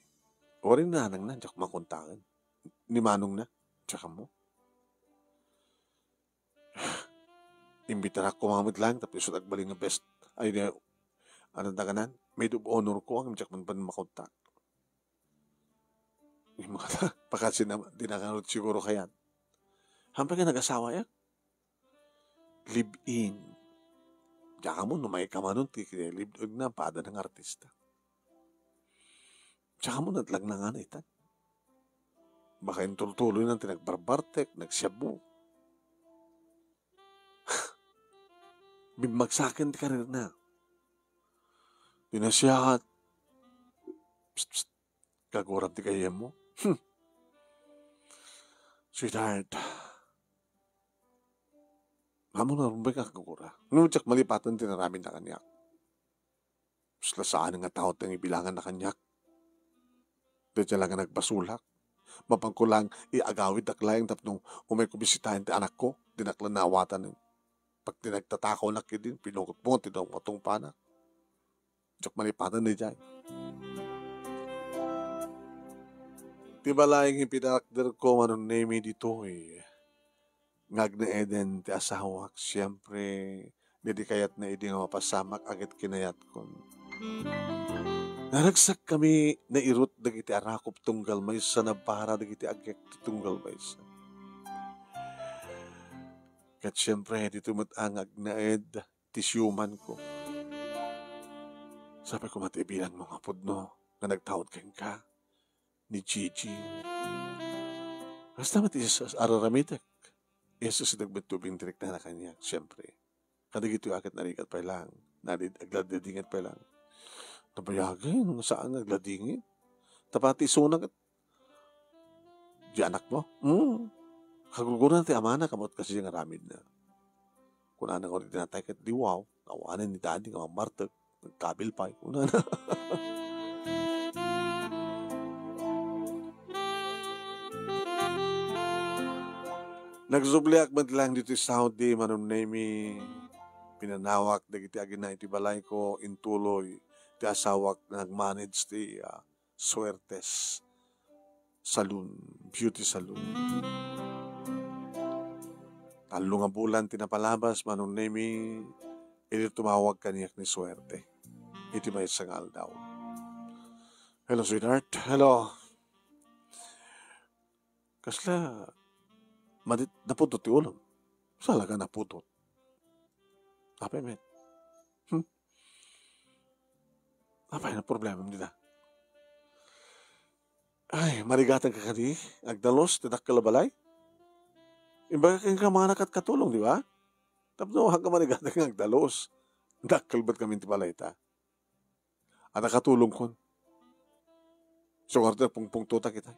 Wari ni nanangna, diak makontaken. Ni manongna, diak ammo. Imbitarak koma met laeng tapno isu't agbalin nga best. Ay, di, ano ta kanan? Maid of honor ko, ang diak man pan makontak. Yung mga ta-, pakasi na, di na kanot siguro kayat. Hampay nga nag-asawa ya? Live-in. Diak ammo no maikamanon ti kinalive-in na pada nga artista. Diak ammo natlagnangan itan. Baka intultuloy na ti nagbarbartek, nagsiabu. Bimmagsaken ti karirna. Dinasiat. Psst, psst. Kaguram ti gayyemmo. Hmm. Sweetheart. Amo na rumbay ka kagura. Ngem diak malipatan ti naramidna kaniak. Kasla saan nga tao ti ibilanganna kaniak. Dayta la nga nagbasolak. Mapanko lang iagawiddak laeng tapno umayko bisitaen ti anakko. Dinak la naawatan. Pag ti nagtatakawnak idi, pinukotmo ti matungpanak. Diak malipatan daydiay. Ti balay nga pinarakderko, Manong Nemi, ditoy nga agnaeden ti asawak, siempre, didi kayatna idi nga mapasamak a ket kinayatkon. Naragsakkami, nairut dagiti arakop tunggal maysa, nabara dagiti agek ti tunggal maysa. Ket siempre, dito met a nga agnaed ti siumanko. Sapay koma ti ibilangmo nga pudno nga nagtaud kenka ni Gigi. Kasta met ti sas-, araramidek. Yesus, idagmet tubig ti riknana kaniak, siempre. Kadagitoy a ket narigat pay lang, nalid-, agladladingit pay lang. Nabayagen, nga saan nga agladingit? Tapati isuna ket, di anakmo? Hmm. Kagurgurna ti amana, kamot kasi nga aramidna. Kunana nga iti natay ket, di wow, awanen ni daddy nga mammartek. Nagkabil pay, kunana. Nagsubliak met lang ditoy Saudi, Manong Nemi. Pinanawak dagiti agina iti balayko, intuloy ti asawak nga nag-manage ti, ah, Suertes Saloon, Beauty Saloon. Tallo nga bulan ti napalabas, Manong Nemi, idi tumawag kaniak ni Suerte iti maysa nga aldaw. "Hello, sweetheart." "Hello." "Kasla Madi, naputot ti ulom. Talaga naputot. Apay met? Hmm? Apay nga problema dita? Ay, marigatang ka kadi, agdalus, ti dakkel a balay? Imbaga kenka, mangana kat katulong, di ba? Tapno, hangka marigatang nga agdalus. Dakkel met kami ti balay ta. Adda katulongkon. Isu ngarud, pungpungtotak itay.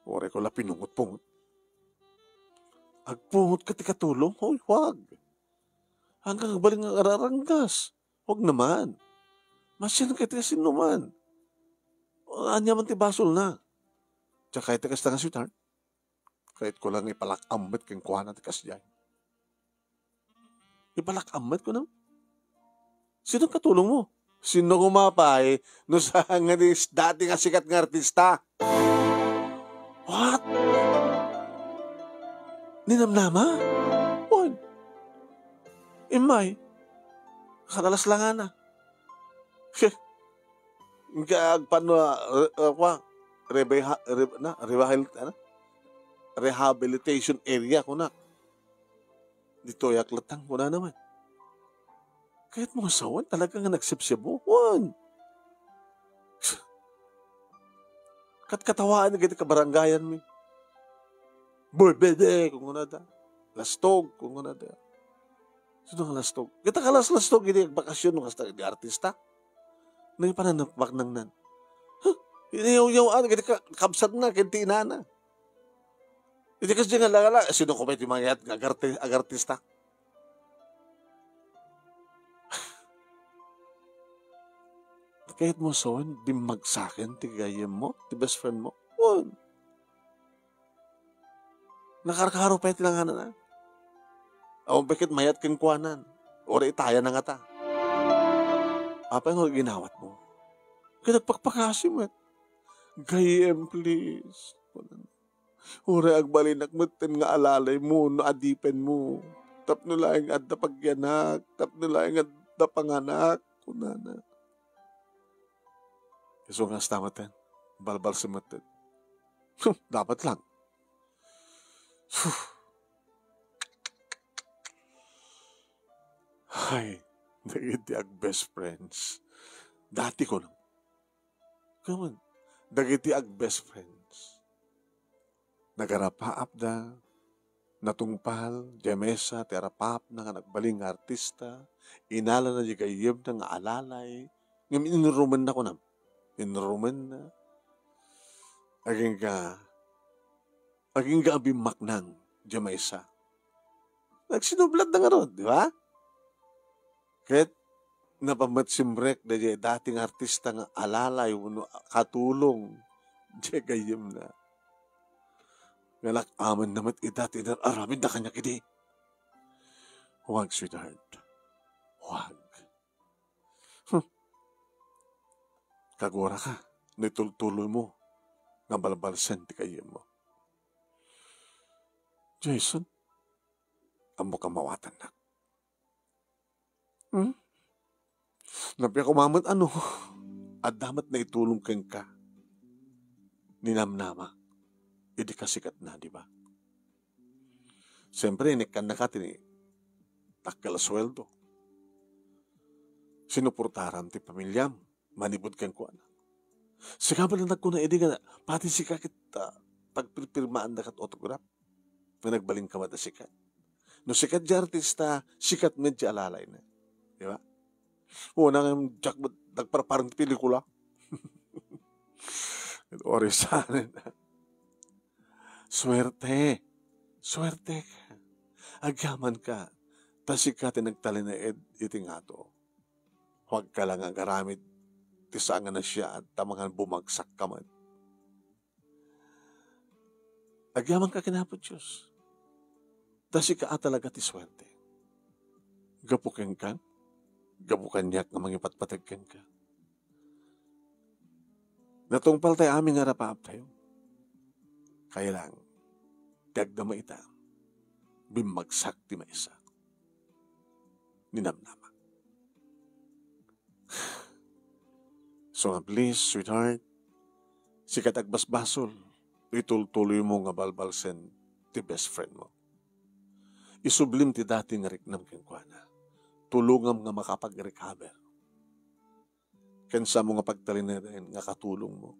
Uray ko la pinungot-pungot. Agpungot ka ti katulong? Hoy, wag. Hanggang agbalin nga araranggas. Wag naman. Masian ka ti kasinnuman. Ania man ti basolna? Diak kayat ti kasta nga sweetheart. Kayatko lang ipalak-am met kenkuana ti kasdiay. Ipalak-am met, kunam? Sino katulong mo? Sino koma pay no saan nga ni dati nga sikat nga artista? What? Ni Namnama? Wen. Immay. Kadalas langana. Nga agpano, ah, re-, ah, kwa, rebeha-, re-, na, rehabilit-, ano? Rehabilitation area, kuna. Ditoy ak latta, kuna naman. Kayat mo nga sawen, talaga nga nagsibsibong. Wen. Katkatawaan nga iti kabarangayan mi. Boy, bede, kung kunada. Lastog, kung kunada. Sino nga lastog? Kita ka las-, lastog, iti agbakasyon, no, kasta, iti artista. Nang ipananapaknang nan. Huh? Iniyaw-yawan, iti ka-, kabsat na, ken ti inana. Iti kasdi nga lagala, sino ko pay ti mangayat nga agarte-, agartista? Kayat mo son, bimmagsaken ti gayyem mo, ti best friend mo? Wen. Nakarkaro pay ti langanana. Awan pay ket mayat kenkuanan. Uray itayan na ngata. Apay nga ginawat mo? Ket agpakpakasi met. Gayyem, please. Uray agbalinak metten nga alalaymo no adipenmo. Tapno laeng adda pagyanak, tapno laeng adda panganak, kunana. Isu nga kasta metten, balbalsem metten. Dapat lang. Ay, dagiti ag-best friends. Dati ko lang. Kaman, dagiti ag-best friends. Nagarapaapda, natungpal, diay maysa ti arapaapna nga nagbalin nga artista, inalana diay gayyemna nga alalay, ngem inrumenna, kunam. Inrumenna. Agingga, agingga a bimmaknang diay maysa. Nagsinublatda ngarud, di ba? Ket napan met simrek daydiay dati nga artista nga alalay wenno katulong diay gayyemna. Nga nak-amanna met ida ti inar-aramidda kaniak idi. Huwag, sweetheart. Huwag. Hmm. Kaguraka no itultuloymo nga balbalsen ti gayyemmo. Jason, ammok a mawatannak. Hmm? Nabiak koma met a no, adda met naitulong kenka ni Namnama idi kasikatna, di ba? Siyempre, inekkannaka ti dakkel a sueldo. Sinuportaram ti pamiliam manipud kenkuana. Sika met la nagkuna idi nga pati sika ket, ah, pagpirpirmaanda ket autograph nga nagbalinka met a sikat. No sikat diay artista, sikat met diay alalayna. Di ba? Una nga diak met nagparparang ti pelikula. Ket uray saan. Suerte. Suerte ka. Agyamanka. Ta sika ti nagtalinaed iti ngato. Huwag ka lang agaramid ti saan nga nasia, ta mangan bumagsak ka man. Agyamanka ken Apo Dios. Ta sika a talaga ti suerte. Gapu kenka, gapu kaniak nga mangipatpateg kenka. Natungpal tay amin nga arapaaptayo. Kaya lang, ti agdama ita, bimmagsak ti maysa. Ninamnama. So nga, please, sweetheart, sika ti agbasbasol, itultuloymo nga balbalsen ti best friend mo. Isublim ti dati nga riknam kenkuana. Tulongam nga makapag-recover. Ken saanmo nga pagtalinaeden nga katulongmo.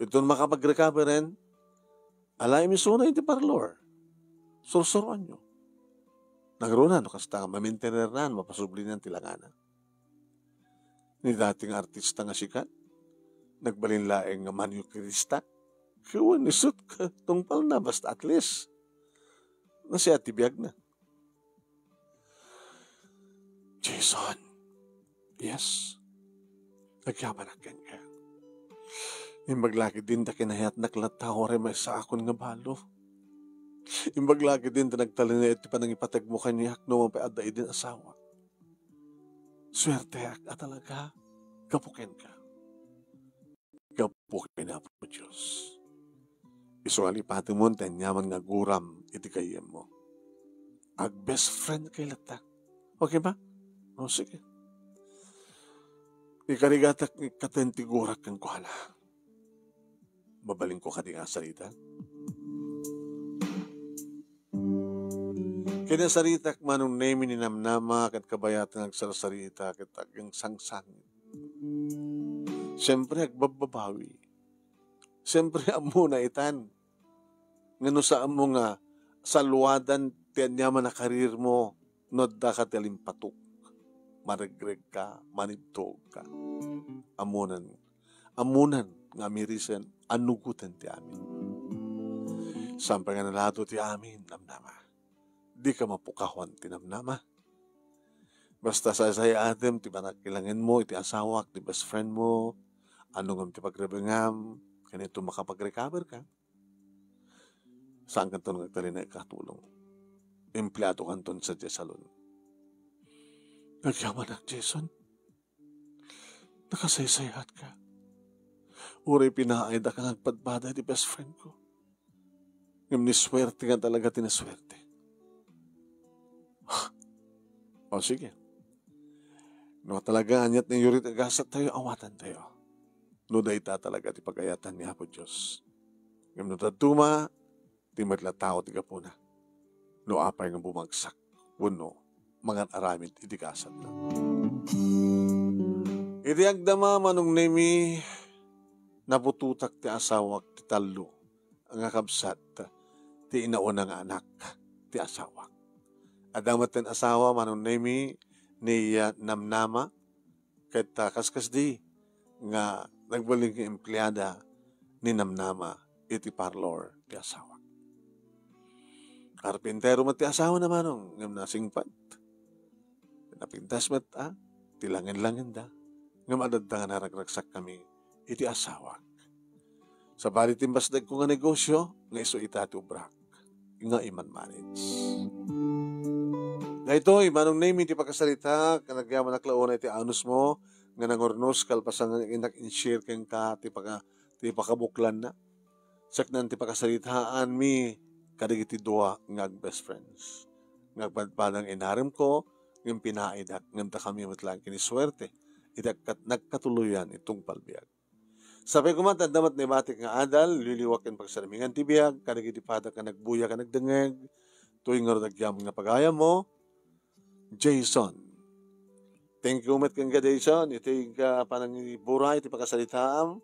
Iton makapag-recover, alaem isuna iti parlor. Sursuroanyo. Nangruna no kasta nga mamintenernan, mapasublinan ti langana. Ni dati nga artista nga sikat, nagbalin laeng nga maniokirista. Wen, isut' ket tungpalna, basta at least, nasiat ti biagna. Jason, yes, agyamanak kenka. Imbag la ketdin ta kinayatnak latta uray maysaakon nga balo. Imbag la ketdin ta nagtalinaed ti panangipategmo kaniak no mapay adda idin asawa. Suerteak a talaga gapu kenka. Gapu ken Apo Dios. Isu nga lipatemon ti aniaman nga guram iti gayyemmo. Ag-best friend kay latta. Okay ba? O, sige. Ikarigatak katen ti gurak kenkuana. Mabalinko kadi nga sarita? Kinasaritak Manong Nemi ni Namnama ket kabayatan nga agsarsarita ket agsangsangit. Siempre, agbabbabawi. Siempre, ammona itan. Nga no saanmo nga saluadan ti aniaman a karirmo, no adda ka ti alimpatok, maregregka, manibtogka. Ammonan, ammonan nga amirisen, anugoten ti amin. Saan pay nga nalado ti amin, Namnama. Dika mapukawan ti Namnama. Basta saysay-atem ti panagkilangenmo iti asawak, ti best friend mo, ano ngem ti pagrebengam, ken iton makapag-recover ka. Saan kanton nga agtalinaed katulong? Empleado kanton sadiay salon. Agyamanak, Jason. Nakasaysayatka. Uray pinaaydak nga agpadpada iti best friend ko. Ngem ni suerte nga talaga ti nasuerte. O, sige. No talaga, aniat nga yurit a gasat tayo, awatan tayo. No dayta talaga ti pagayatan ni Apo Dios. Ngem no dadduma, ti met la tao ti gapuna. No apay nga bumagsak, wenno mangan-aramid iti gasatna. Iti agdama, Manong Nemi, nabutotak ti asawak ti tallo nga kabsat ti inauna nga anak ti asawak. Adda met ten asawa, Manong Nemi, ni, ah, Namnama, ket, ah, kaskasdi nga nagbalin nga empleada ni Namnama iti parlor ti asawak. Karpintero met ti asawana, Manong, ngem nasingpet. Napintas met, ah, ti langen-langenda. Ngem adda nga naragsakkami iti asawak. Sabali ti imbasdegko nga negosio, nga isu ita ti obrak nga imanmanage. Daytoy, Manong Nemi, ti pakasarita, ket agyamanak la unay ti anusmo nga nangurnos kalpasan nga innak in-share kenka ti paka-, ti pakabuklanna. Saknaan ti pakasaritaanmi kadagiti dua nga ag-best friends. Nga agpadpadang inaremko, ngem pinaaydak, ngem dakami met laeng kinisuerte iti agkat-, nagkatuloyan iti tungpal biag. Sapay koma, ta adda met naibatik nga adal, liliwa ken pagsarmingan ti biag, kadagiti padak nga nagbuya ken nagdengngeg, toy ngarud agyamanak nga pagayammo, Jason. Thank you met kenka, Jason, iti ka panangibura iti pakasaritaam.